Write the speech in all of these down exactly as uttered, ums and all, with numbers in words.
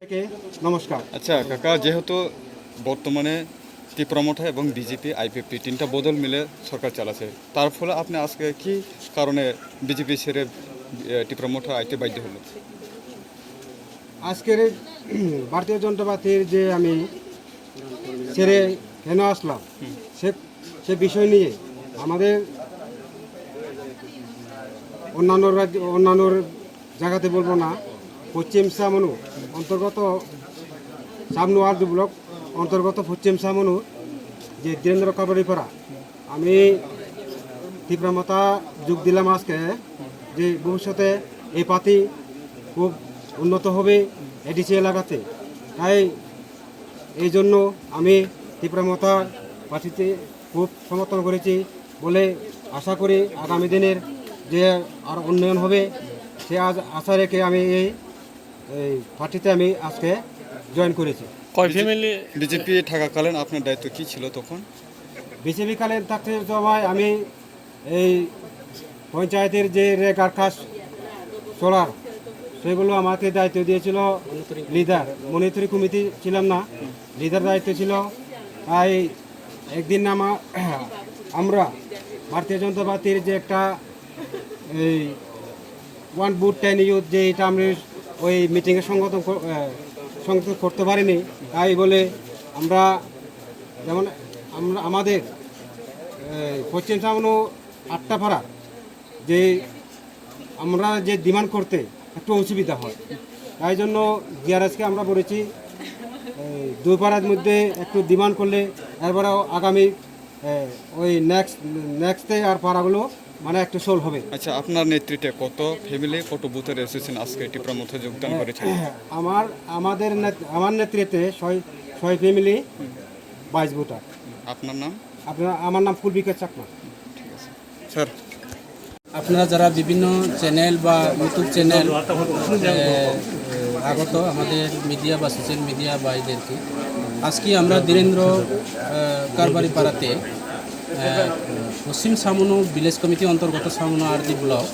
থেকে নমস্কার। আচ্ছা কাকা, যেহেতু বর্তমানে টিপ্রা মোর্চা এবং বিজেপি, আইপিএফটি তিনটা বদল মিলে সরকার চালাচ্ছে, তার ফলে আপনি আজকে কি কারণে বিজেপি ছেড়ে, এ, টিপ্রা মোর্চা আইতে বাধ্য হলেন? আজকের এই ভারতীয় জনতা পার্টির যে আমি ছেড়ে কেন আসলাম, সে, সে বিষয় নিয়ে আমাদের অন্যান্য রাজ্য, অন্যান্য জায়গাতে বলবো না, পশ্চিম সামনু অন্তর্গত, সামনু আরডি ব্লক অন্তর্গত পশ্চিম সামনু যে ধীরেন্দ্র কাবারিপাড়া, আমি টিপ্রা মোর্চা যোগ দিলাম আজকে, যে ভবিষ্যতে এই পার্টি খুব উন্নত হবে এডিসি এলাকাতে। তাই এই জন্য আমি টিপ্রা মোর্চা পার্টিতে খুব সমর্থন করেছি বলে আশা করি আগামী দিনের যে আর উন্নয়ন হবে, সে আজ আশা রেখে আমি এই, এই পার্টিতে আমি আজকে জয়েন করেছি। কয় ফ্যামিলি? বিজেপি থাকাকালীন আপনার দায়িত্ব কি ছিল তখন? বিজেপি কালীন থাকতে সময় আমি এই পঞ্চায়েতের যে রেগার কাজ চলার, সেগুলো আমাকে দায়িত্ব দিয়েছিল লিডার, মনিটরিং কমিটি ছিলাম না, লিডার দায়িত্ব ছিল। তাই একদিন আমা-, আমরা ভারতীয় জনতা পার্টির যে একটা এই ওয়ান বুথ টেন ইউথ যে এটা আমরা ওই মিটিংয়ে সংগঠন কর-, আহ, সংগঠন করতে পারিনি, তাই বলে আমরা যেমন আমরা আমাদের এই পশ্চিম সামনু আট্টাপাড়া যে আমরা যে ডিমান্ড করতে একটু অসুবিধা হয়, তাই জন্য জিআরএসকে আমরা বলেছি এই দুই পাড়ার মধ্যে একটু ডিমান্ড করলে এরপরে আগামী এ, ওই নেক্সট নেক্সটে আর পাড়াগুলো মানে একটু সলভ হবে। আচ্ছা, আপনার নেতৃত্বে কত ফ্যামিলি, কত বুথের অ্যাসোসিয়েশন আজকে টিপ্রা মোর্চা যোগদান করেছে? আমার আমাদের নেত- আমার নেতৃত্বে ছয় ছয় ফ্যামিলি, বাইশ ভোটার। আপনার নাম? আপনার আমার নাম ফুলবিকাশ চাকমা। ঠিক আছে স্যার। আপনারা যারা বিভিন্ন চ্যানেল বা ইউটিউব চ্যানেল, এ, এ, আগত আমাদের মিডিয়া বা সোশ্যাল মিডিয়া ভাইদেরকে, আজকে আমরা ধীরেন্দ্র, এ, কারবারি পাড়াতে, এ, পশ্চিম সামনো ভিলেজ কমিটি অন্তর্গত সামনো আরডি ব্লক,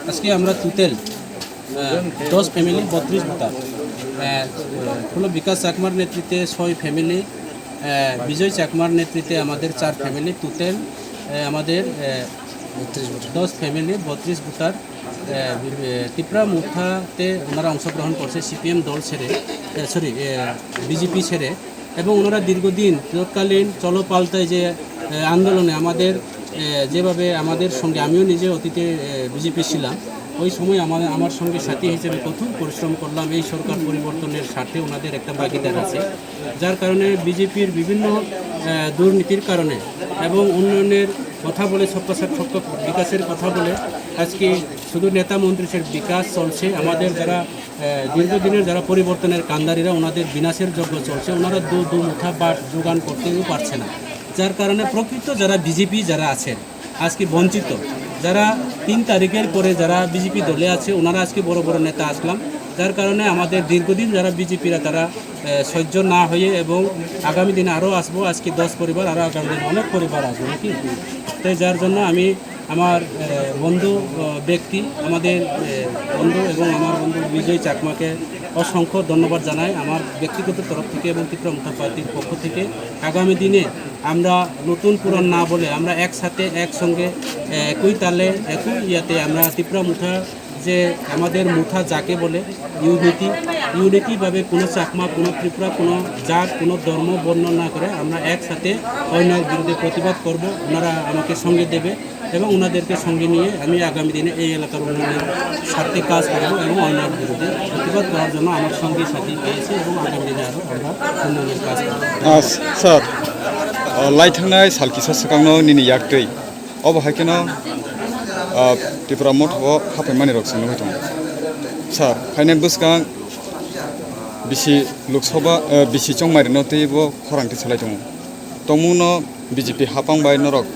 আজকে আমরা টোটাল, এ, দশ ফ্যামিলি, বত্রিশ ভোটার, এ, হলো বিকাশ চাকমার নেতৃত্বে ছয় ফ্যামিলি, এ, বিজয় চাকমার নেতৃত্বে আমাদের চার ফ্যামিলি, টোটাল, এ, আমাদের, এ, দশ ফ্যামিলি, বত্রিশ ভোটার, এ, বি-, এ, টিপ্রা মোর্চাতে ওনারা অংশগ্রহণ করছে সিপিএম দল ছেড়ে, এ, সরি, এ, বিজেপি ছেড়ে। এবং ওনারা দীর্ঘদিন তৎকালীন চলো পাল্টাই যে, এ, আন্দোলনে আমাদের, এ, যেভাবে আমাদের সঙ্গে, আমিও নিজে অতীতে, এ, বিজেপি ছিলাম, ওই সময় আমার আমার সঙ্গে সাথী হিসেবে কঠোর পরিশ্রম করলাম এই সরকার পরিবর্তনের স্বার্থে। ওনাদের একটা ভাগিদার আছে, যার কারণে বিজেপির বিভিন্ন, আহ, দুর্নীতির কারণে এবং উন্নয়নের কথা বলে, সবকা সাথ সবকা বিকাশের কথা বলে আজকে শুধু নেতা মন্ত্রীর বিকাশ চলছে। আমাদের যারা, আহ, দীর্ঘদিনের যারা পরিবর্তনের কান্দারিরা, ওনাদের বিনাশের যজ্ঞ চলছে। ওনারা দু দু মুঠা ভাত জোগান করতেও পারছে না, যার কারণে প্রকৃত যারা বিজেপি যারা আছেন, আজকে বঞ্চিত। যারা তিন তারিখের পরে যারা বিজেপি দলে আছে, ওনারা আজকে বড় বড় নেতা আসলাম, যার কারণে আমাদের দীর্ঘদিন যারা বিজেপিরা তারা, এ, সহ্য না হয়ে এবং আগামী দিনে আরও আসবো। আজকে দশ পরিবার, আরও আগামী দিনে অনেক পরিবার আসবো নাকি। তাই যার জন্য আমি আমার, এ, বন্ধু, এ, ব্যক্তি, আমাদের, এ, বন্ধু এবং আমার বন্ধু বিজয় চাকমাকে অসংখ্য ধন্যবাদ জানাই আমার ব্যক্তিগত তরফ থেকে এবং ত্রিপুরা মোর্চা পার্টির পক্ষ থেকে। আগামী দিনে আমরা নতুন পুরান না বলে আমরা একসাথে একসঙ্গে, এ, একই তালে একই ইয়াতে আমরা ত্রিপুরা মোর্চা, যে আমাদের মোর্চা যাকে বলে ইউনিটি, ইউনিটিভাবে কোনো চাকমা, কোনো ত্রিপুরা, কোনো জাত, কোনো ধর্ম বর্ণ না করে আমরা একসাথে অন্যায়ের বিরুদ্ধে প্রতিবাদ করব। ওনারা আমাকে সঙ্গে দেবে এবং ওনাদেরকে সঙ্গে নিয়ে আমি আগামী দিনে এই এলাকার উন্নয়নের স্বার্থে কাজ করব এবং অন্যায়ের বিরুদ্ধে প্রতিবাদ করার জন্য আমার সঙ্গী সাথী পেয়েছি এবং আগামী দিনে আরও আমরা উন্নয়নের কাজ করব। আহ, স্যার, আহ, lai thangnai sal kisa swkangno nini yak twi obo hai kheno, ah, Tipra Motha o haphaimani rok se nugwi tongo. Sir, phainai bwskang bisi Lok Sabha, ah, bisi chongmari no tei bo khorang twi salai tongo. Tongmung no B J P hapang bai norok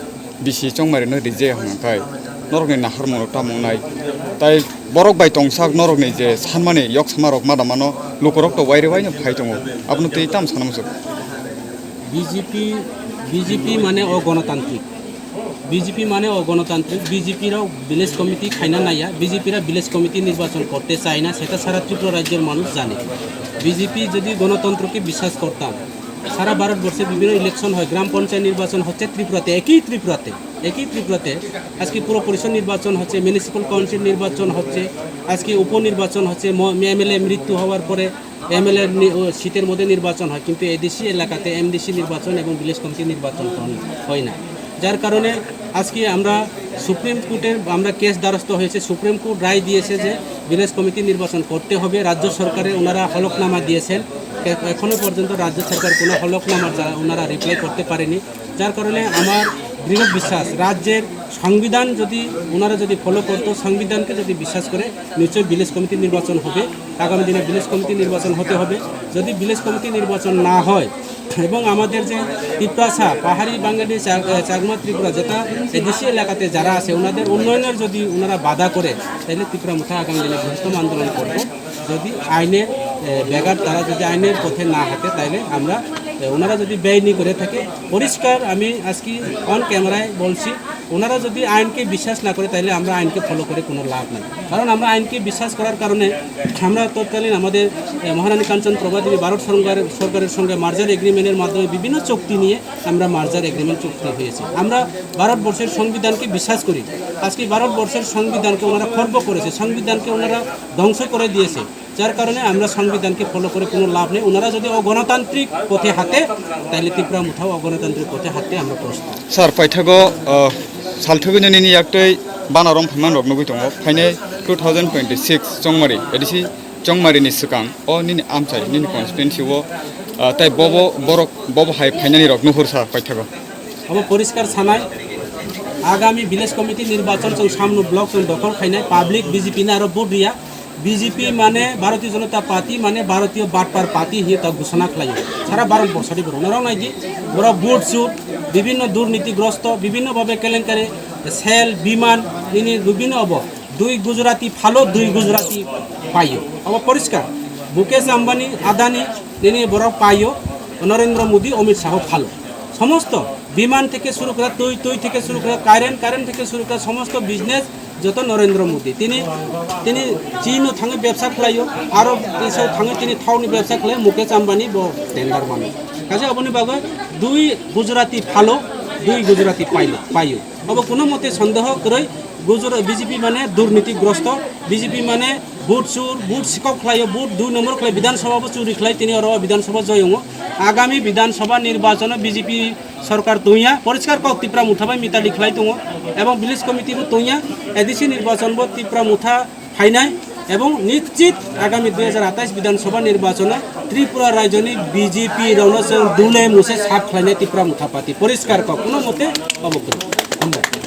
bisi chongmari no rijaya hwnka khai norok ni nahar mung rok tamo wngnai. Tai borok bai tongsak norok ni je sanmani yok sama rok ma da mano lukurok to waire waino phai tongo. Abono tei tamo sana muchuk. B J P, B J P mane o gonotantrik. BJP মানে অগণতান্ত্রিক। বিজেপিরাও village committee খাইনা নাইয়া, বিজেপিরা village committee নির্বাচন করতে চায় না, সেটা সারা ত্রিপুরা রাজ্যের মানুষ জানে। বিজেপি যদি গণতন্ত্রকে বিশ্বাস করতাম, সারা ভারতবর্ষে বিভিন্ন ইলেকশন হয়, গ্রাম পঞ্চায়েত নির্বাচন হচ্ছে ত্রিপুরাতে, একই ত্রিপুরাতে, একই ত্রিপুরাতে আজকে পুর পরিষদ নির্বাচন হচ্ছে, মিউনিসিপ্যাল কাউন্সিল নির্বাচন হচ্ছে, আজকে উপনির্বাচন হচ্ছে, এমএলএ মৃত্যু হওয়ার পরে এমএলএ সিটের মধ্যে নির্বাচন হয়, কিন্তু এডিসি এলাকাতে এমডিসি নির্বাচন এবং ভিলেজ কমিটি নির্বাচন হন- হয় না। যার কারণে আজকে আমরা সুপ্রিম কোর্টের আমরা কেস দ্বারস্থ হয়েছে। সুপ্রিম কোর্ট রায় দিয়েছে যে ভিলেজ কমিটি নির্বাচন করতে হবে। রাজ্য সরকারে ওনারা হলফনামা দিয়েছেন, এ- এখনো পর্যন্ত রাজ্য সরকার কোনো হলফনামার যা- ওনারা রিপ্লাই করতে পারেনি। যার কারণে আমার দৃঢ় বিশ্বাস, রাজ্যের সংবিধান যদি ওনারা যদি ফলো করতো, সংবিধানকে যদি বিশ্বাস করে, নিশ্চয়ই ভিলেজ কমিটি নির্বাচন হবে। আগামী দিনে ভিলেজ কমিটি নির্বাচন হতে হবে। যদি ভিলেজ কমিটি নির্বাচন না হয় এবং আমাদের যে তিপ্রাসা, পাহাড়ি বাঙালি, চা- চাকমা ত্রিপুরা, যেটা এডিসি এলাকাতে যারা আছে, ওনাদের উন্নয়নের যদি ওনারা বাধা করে, তাহলে ত্রিপুরা মুঠা আগামী দিনে বৃহত্তম আন্দোলন করব। যদি আইনের এ, ব্যাঘাত তারা যদি আইনের পথে না হাঁটে, তাহলে আমরা এ, ওনারা যদি বেআইনি করে থাকে, পরিষ্কার আমি আজকে অন ক্যামেরায় বলছি, ওনারা যদি আইনকে বিশ্বাস না করে, তাহলে আমরা আইনকে ফলো করে কোনো লাভ নেই। কারণ আমরা আইনকে বিশ্বাস করার কারণে আমরা তৎকালীন আমাদের এ, মহারানী কাঞ্চন প্রভা দেবী ভারত সরকার সরকারের সঙ্গে মার্জার এগ্রিমেন্টের মাধ্যমে বিভিন্ন চুক্তি নিয়ে আমরা মার্জার এগ্রিমেন্ট চুক্তি হয়েছে। আমরা ভারতবর্ষের সংবিধানকে বিশ্বাস করি। আজকে ভারতবর্ষের সংবিধানকে ওনারা খর্ব করেছে, সংবিধানকে ওনারা ধ্বংস করে দিয়েছে। যার কারণে আমরা সংবিধানকে ফলো করে কোনো লাভ নেই। ওনারা যদি অগণতান্ত্রিক পথে হাঁটে, তাহলে ত্রিপুরা মুঠাও অগণতান্ত্রিক পথে হাঁটতে আমরা প্রস্তুত। Sir, paithago, uh, salthogwi nini yaktwi bana rom phaiman rok nugwi tongo. Phainai two thousand twenty-six Chongmari, A D C Chongmari ni swkang o nini amchai, nini constituency o, uh, tai bobo borok bobo hai phainani rok nuhur sa paithago. Obo poriskar sanai, agami village committee nirbachon chwng samno block chwng dokhol khainai, public B J P ni aro vote riya. B J P mane Bharatiya Janata Party, mane Bharatiya Batpar Party hiye ta ghosona khlaio. Sara Bharat borso ni borok norok naidi, borok vote chur, bibhinno durniti grosto, bibhinno bhabe kelenkari, sel, biman, nini bibhinno obo. Dui Gujarati phalo, dui Gujarati paio. Obo poriskar. Mukesh Ambani, Adani, nini borok paio, Narendra Modi, Amit Shah phalo. Somosto biman theke suru kore, twi, twi theke suru kore, current, current theke suru kore, somosto business joto Narendra Modi. Tini, tini Chin o thangwi bebsa khlaio, aro tisa thangwi tini thao ni bebsa khlaio, Mukesh Ambani bo tender mano. Kaisa oboni bagwi dui Gujarati phalo, dui Gujarati pailo, paio. Obo kuno mote sondeho kwrwi, Gujara-, B J P mane durniti grosto, B J P mane vote chur, vote sikok khlaio, vote dui nombor khlai, Bidhan Sabha bo churi khlai, tini oro Bidhan Sabha joyongo. Agami Bidhan Sabha nirbachon o B J P sorkar tongya, poriskar kok Tipra Motha bai mitali khlai tongo, ebong village committee bo tongya, A D C nirbachon bo Tipra Motha phainai, ebong nischit agami dui hajar atais Bidhan Sabha nirbachon o Tripura rajyoni B J P rokno chwng dule muse sap khlainai Tipra Motha party, poriskar kok, kuno mote obo kwrwi. Hambai.